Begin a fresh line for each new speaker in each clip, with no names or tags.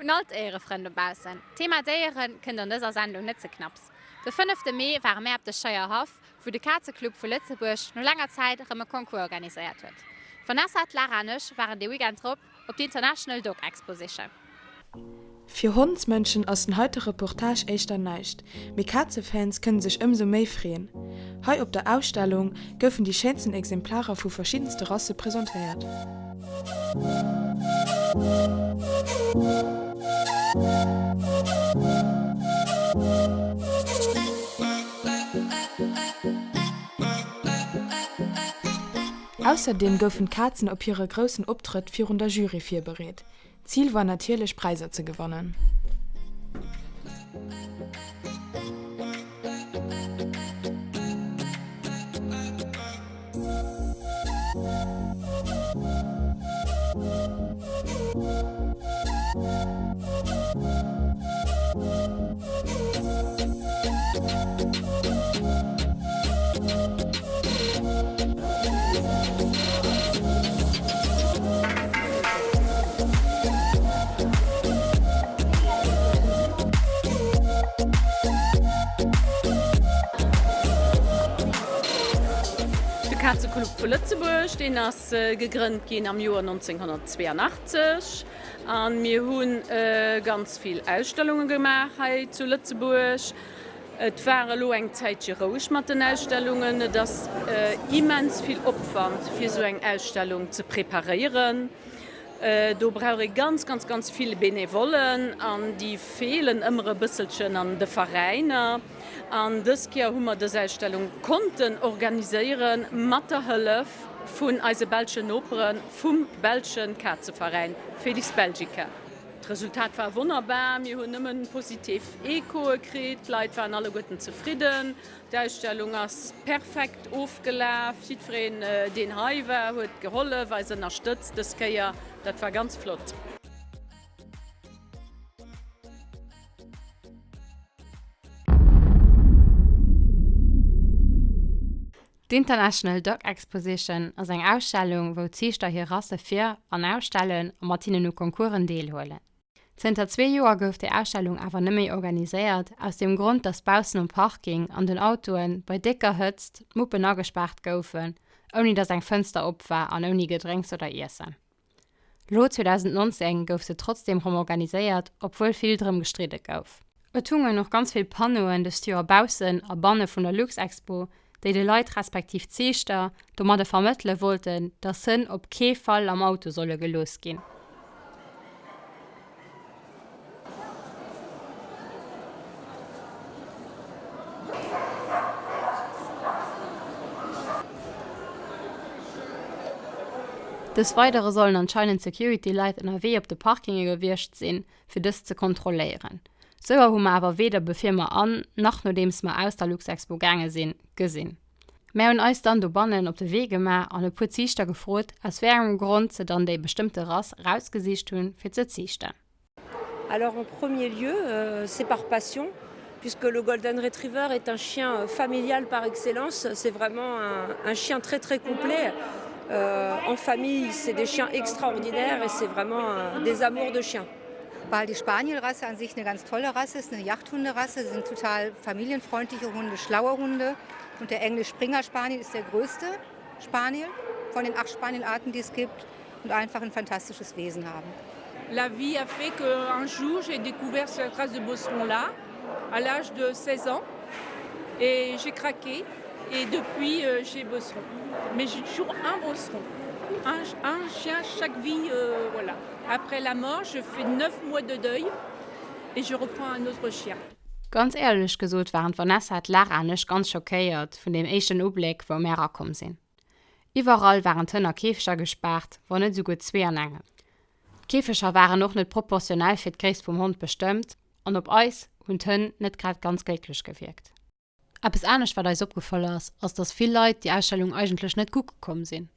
Un all d'Déierefrënn dobaussen, D'Thema Déiere kënnt an dëser Sendung net ze knapps. De fënnefte Mee ware mär op de Scheierhaff, wou de Kazeclub vu Lëtzebuerg no laanger Zäit erëm e Concours organiséiert huet. D'Vanessa, d'Lara an ech waren dee Weekend drop op d'International Dog Exposition.
Fir Hondsmënschen ass den heite Reportage éischter näischt, mee Kazefans kënne sech ëmsou méi freeën. Hei op der Ausstellung goufen déi schéinsten Exemplarer vu verschiddenste Rasse presentéiert. Ausserdeem goufen d'Kazen op hire groussen Optrëtt virun der Jury virbereet. Zil war natierlech Präisser ze gewannen.
De Kazeclub vu Lëtzebuerg, deen ass gegrënnt ginn am Joer 1982 a mir hu ganz vill Ausstellunge gemaach hei zu Lëtzebuerg. Et war elo eng Zäitche roueg mat den Ausstellungen. Et ass immens vill Opwand, fir esou eng Ausstellung ze preparéieren. Do brauch ee ganz, ganz, ganz vill Benevollen an déi feelen ëmmer e bësselchen an de Veräiner. An dës Kéier hu mer dës Ausstellung konnten organiséiere mat der Hëllef vun eise belschen Nopere vum belsche Kazeveräin Felis Belgica. D'Resultat war wonnerbar, mir hunn nëmmen positiv Echoe kritt, d'Leit waren alleguerten zefridden, d'Ausstellung ass perfekt ofgelaf, jiddwereen deen hei war huet gehollef, eis ënnerstëtzt dës Kéier, dat war ganz flott.
D'International Dog Exposition ass eng Ausstellung, wou Ziichter hir Rasse vir an ausstellen a mat hinnen u Concoursen deelhuelen. Zënter zwee Joer gouf déi Ausstellung awer net méi organiséiert, aus dem Grond, datt baussen um Parking an den Autoe bei décker Hëtzt d'Muppen agespaart goufen, ouni datt eng Fënster op war an ouni Gedrénks oder Iessen. Lo 2019 gouf se trotzdeem rëm organiséiert, obwuel vill drëm gestridde gouf. Et hungen och ganz vill Panneauen dëst Joer baussen a banne vun der Luxexpo, déi de Leit respektiv Ziichter domadde vermëttele wollten, dass Hënn op kee Fall am Auto solle gelooss ginn. Dës Weidere sollen anscheinend Security-Leit ënnerwee op de Parkinge gewiescht sinn, fir dës ze kontrolléieren. Souer hu mer awer weder bevir mer an, nach nodeems mer aus der Luxexpo gaange sinn, gesinn. Mär hunn eis dann dobannen op de Wee gemaach an e puer Ziichter gefrot, aus wéi engem Grond se dann déi bestëmmte Rass erausgesicht hunn, fir ze ziichten.
Alors en premier lieu, c'est par passion, puisque le Golden Retriever est un chien familial par excellence, c'est vraiment un, un chien très très complet. Euh, en famille, c'est des chiens extraordinaires et c'est vraiment un, des amours de chiens.
Weil die Spanielrasse an sich eine ganz tolle Rasse ist, eine Jachthunderasse, sind total familienfreundliche Hunde, schlaue Hunde. Und der Englisch Springer Spaniel ist der größte Spaniel von den acht Spanielarten, die es gibt und einfach ein fantastisches Wesen haben.
La vie a fait qu'un jour j'ai découvert cette race de bosseron là à l'âge de 16 ans et j'ai craqué et depuis euh, j'ai bosseron. Mais j'ai toujours un bosseron, un, un chien chaque vie euh, voilà. Après la mort, je fais 9 mois de deuil et je reprends un autre chien.
Ganz éierlech gesot waren d'Vanessa, d'Lara an ech ganz schockéiert vun deem éischten Ubléck wou mär erakomm sinn. Iwwerall waren d'Hënn a Käfeger gespaart, wann net esouguer zwee an engem. D'Käfeger waren och net proportionell fir d'Gréisst vum Hond bestëmmt an op eis hunn d'Hënn net grad ganz glécklech gewierkt. Eppes anescht wat eis opgefall ass, ass dass vill Leit déi Ausstellung eigentlech net kucke komm sinn.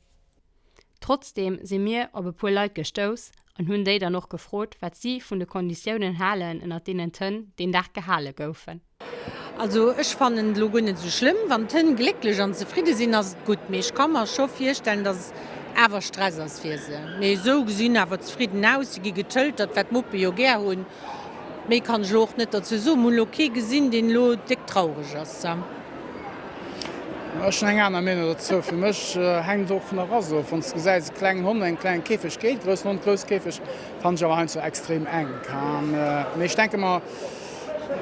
Trotzdeem si mir op e puer Leit gestouss an hunn déi dann och gefrot wat si vun de Konditiounen halen ënnert deenen d'Hënn deen Dag gehale goufen.
Also ech fannen et elo guer net esou schlëmm. Wann d'Hënn glécklech an zefridde sinn, ass et gutt. Mee ech ka mer scho virstellen, dass. awer Stress ass fir se. Mee esou gesinn awer zefridden aus, se gi getëltert, wat d'Muppe jo gär hunn. Méi kann ech elo och net derzou soen. Mir hunn elo kee gesinn, deen elo déck traureg ass.
Ech hunn eng aner Meenung dozou. Fir mech hänkt et och vun der Rass of. Wann s de gesäis, e klengen Hond an engem klenge Käfeg geet, groussen Hond, grousse Käfeg, fannen ech awer heiansdo extrem enk. Mee ech denke mer,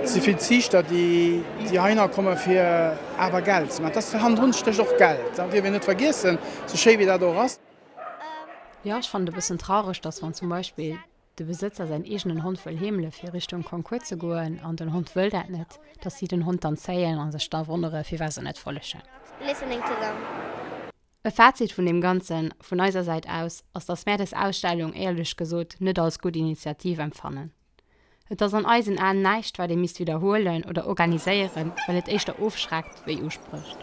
et si vill Ziichter, déi heihinner komme fir awer Geld ze maachen. Dass hannendrun stécht och Geld, dat dierf een net vergiessen, sou schéi wéi dat och ass.
Jo, ech fannen et e bëssen traureg, dass wann zum Beispill de Besëtzer säin eegenen Hond wëll heemele fir Richtung Concours ze goen an den Hond wëll dat net, dass si den Hond dann zéien a sech da wonnere firwat se net follegen. E Fazit vun deem Ganzen vun eiser Säit aus ass, dass mär des Ausstellung éierlech gesot net als gutt Initiativ empfannen. Et ass an eisen Aen näischt wat ee misst widderhuelen oder organiséieren, well et éischter ofschreckt wéi usprécht.